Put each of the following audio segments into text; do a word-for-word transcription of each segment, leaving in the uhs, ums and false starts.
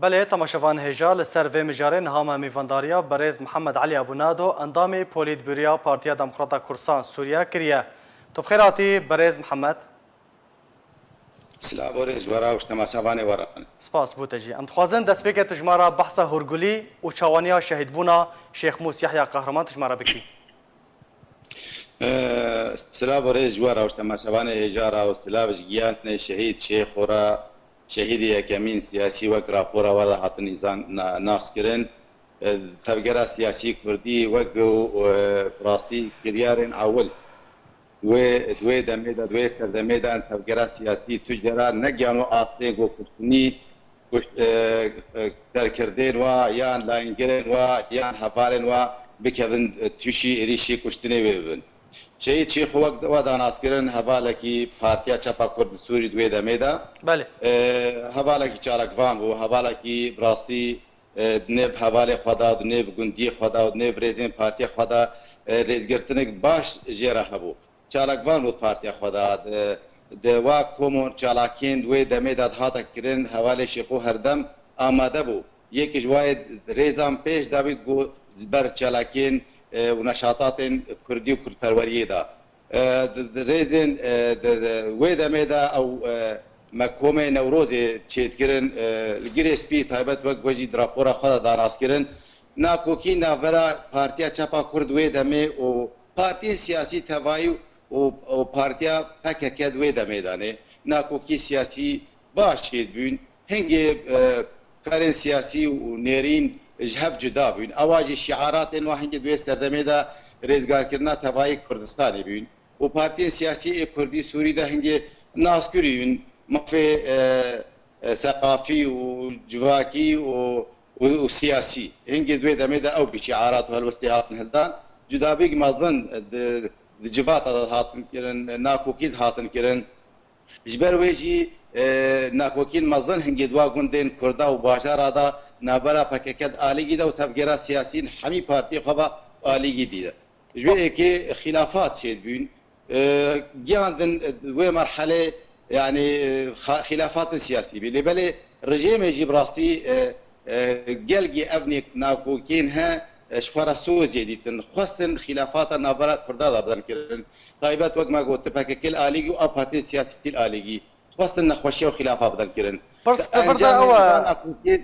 Belê, temaşevan hêja, li ser vê mijarê niha me mîvandariya berêz Mihemed Elî Ebûnado, endamê Polîtbûroya Partiya Demokrata Kurdistan Sûriye kiriye. Tu bi xêr hatî, berêz Mihemed. Silav û rêz ji we re û ji temaşevanê we re. Spas bo te jî. Em dixwazin destpêkê tu ji me re behsa hûrgulî û çawaniya şehîdbûna Şêx Mûs Yehya Qehreman tu ji me re bikî. Ee, silav û rêz ji we re û ji temaşevanê hêja re û silav ji giyanê şehîd Şêxo re, şehîdê yekemîn siyasî wek rapora we de hatin îzan na-, nas kirin. Ee, tevgera siyasî kurdî wek û, e, rastî kiryarên ewil. Di wê, di wê demê de, di wê serdemê de em tevgera siyasî tu cara negiyano astê ku kuştinî, kuş-, e, e, serkirdên wa yan layîngerên wa yan hevalên wa bikevin, e, tûşî êrîşî kuştinê wê bibin. Şehîd Şêxo wek we da nas kirin hevalekî Partiya Çapa Kurd bi Sûrî di wê demê de. Belê. E, hevalekî çalakvan bû, hevalekî bi rastî, e, di nêv hevalê xwe de, di nêv gundiyê xwe de, di nêv rêzên partiya xwe de, e, rêzgirtinek baş jê re hebû. Çalakvan bû partiya xwe de. Di, di wa kom û çalakiyên di wê demê de dihate kirin, hevalê Şêxo herdem amade bû. Yek ji wayê rêzan pêş dabît ku ji ber çalakiyên, e, û neşatatên kurdî û kurdperweriyê de. E, di, di rêzên, e, di, di wê demê de ew, e, me komê Newrozê çêdikirin, e, li Girê Spî taybet wek we jî di rapora xwe de danas kirin. Nakokî navbera Partiya Çapa Kurd wê demê û partiyên siyasî tevayî û, û Partiya P K K di wê demê de ne. Nakokî siyasî baş çêdibûn. Hingê, e, karên siyasî û nêrîn ji hev cuda bûn. Ewa jî şiaratên wa hingê di wê serdemê de rêzgarkirina tevayî Kurdistanê bûn. Û partiyên siyasî ê Kurdî Sûrî de hingê naskirî bûn. Mafê, e, e, seqafî û civakî û, û, û siyasî. Hingê di wê demê de ew bi şiarat û helwestê hatin hildan. Cudabîk mezin di, di civata de hatin kirin, nakokî de hatin kirin. Ji ber wê jî, e, nakokîn mezin hingê di wa gundên Kurda û bajara de navbera P K K di alîgî de û tevgera siyasî yên hemî partiyê xwe ve alîgî dî de. Ji wê yekê xîlafat çêdibûn. E, giyandin, e, wê merhelê, yanî, e, xa-, xîlafatên siyasî bî. Lê belê rejêmê jî bi rastî, e, e, gelgî ev nêk-, nakokên he, e, ji xwe re soz jê dîtin. Xwestin xîlafata navbera Kurda de bidan kirin. Taybet wek me got, P K K li alîgî û ev partiyên siyasî li alîgî. Xwestin nexweşiya û xîlafa bidan kirin. Pirs di vir de ew e, nakokên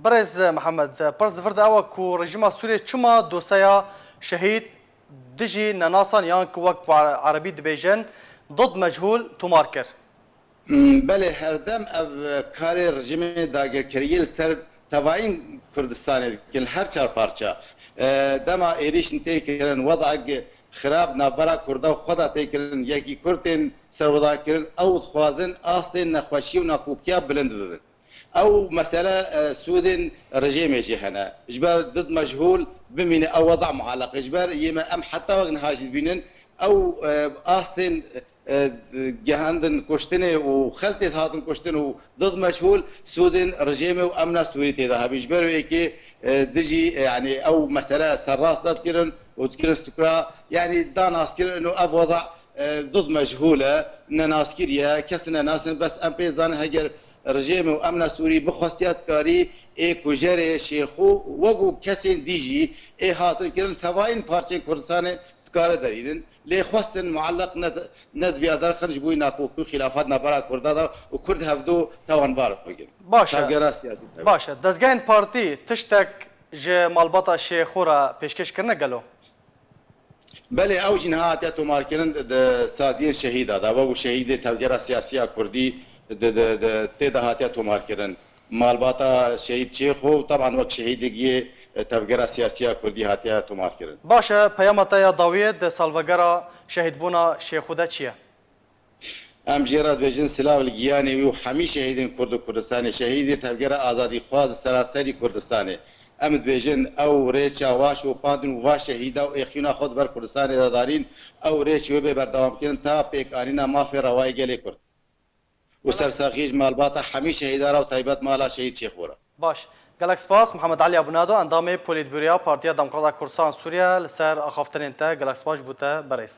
Birêz Mihemed, pirs di vir de ew e ku rejîma Sûriyê çima doseya şehîd dijî nenasan yan ku wek bi erebî dibêjin did mechûl tomar kir? Hmm, belê, herdem ev karê rejîmê dagirkeriyê li ser tevayîn Kurdistanê dikin, her çar parça. E, dema êrîşin tê kirin, wedek xirab navbera Kurda û xwe de tê kirin, yekî Kurd tên serwedankirin, ew dixwazin astên nexweşî û nakokiya bilind bibin. Ew mesele, e, sûdên rejêmê jî hene. Ji ber did mechûl bimîne ew weda mualleq e. Ji ber yê me em heta wek niha jî dibînin, ew, e, astên, e, gihandin kuştinê û xeltê hatin kuştin û did mechûl sûdên rejêmê û emna Sûrî tê de hebî. Ji ber wê yekê, e, dijî, e, yanî ew mesele serrast dikirin û dikirin stikra, yanî danaskirin û ev weda e, did mechûl e, nenaskirî ye, kes nenasin, bes em pê zanin heger rejêmê û emna Sûrî bixwestiya dikarî ê kujerê Şêxo wekû kesên dî jî ê hatin kirin tevayîn parçeyên Kurdistanê dikare derînin. Lê xwestin mualleq ne, ne diviya derxin ji bo nakokî û xîlafat navbera Kurda de û Kurd hevdo tawanbar bikin. Baş e. Tevgera siyasî. Baş e. Dezgehên partî tiştek ji malbata Şêxo re pêşkêş kirine gelo? Belê, ew jî niha hatiye tomarkirin di saziyên şehîda de. Wekû şehîdê tevgera siyasiya Kurdî di, di, di, tê de hatiye tomarkirin. Malbata şehîd Çêxo, teban wek şehîdek yê tevgera siyasiya Kurdî hatiye tomarkirin. Baş e, peyama te ya dawiyê di salvegera şehîdbûna Şêxo de çi ye? Em jê re dibêjin silav li giyanê wî û hemî şehîdên Kurd û Kurdistanê, şehîdê tevgera azadîxwaz li seranserî Kurdistanê. Em dibêjin ew rêça wa şopandin û va şehîda û êxîna xwe di ber Kurdistanê de danîn, ew rêç wê bê berdewamkirin ta pêkanîna mafê rewayê gelê Kurd. Û sersaxiyê ji malbata hemî şehîda re û taybet mala şehîd Şêxo re. Baş. Gelek spas. Mihemed Elî Ebûnado, endamê Polîtbûroya Partiya Demokrata Kurdistan Sûriye, li ser axaftinên te. Gelek spas ji bo te, berêz.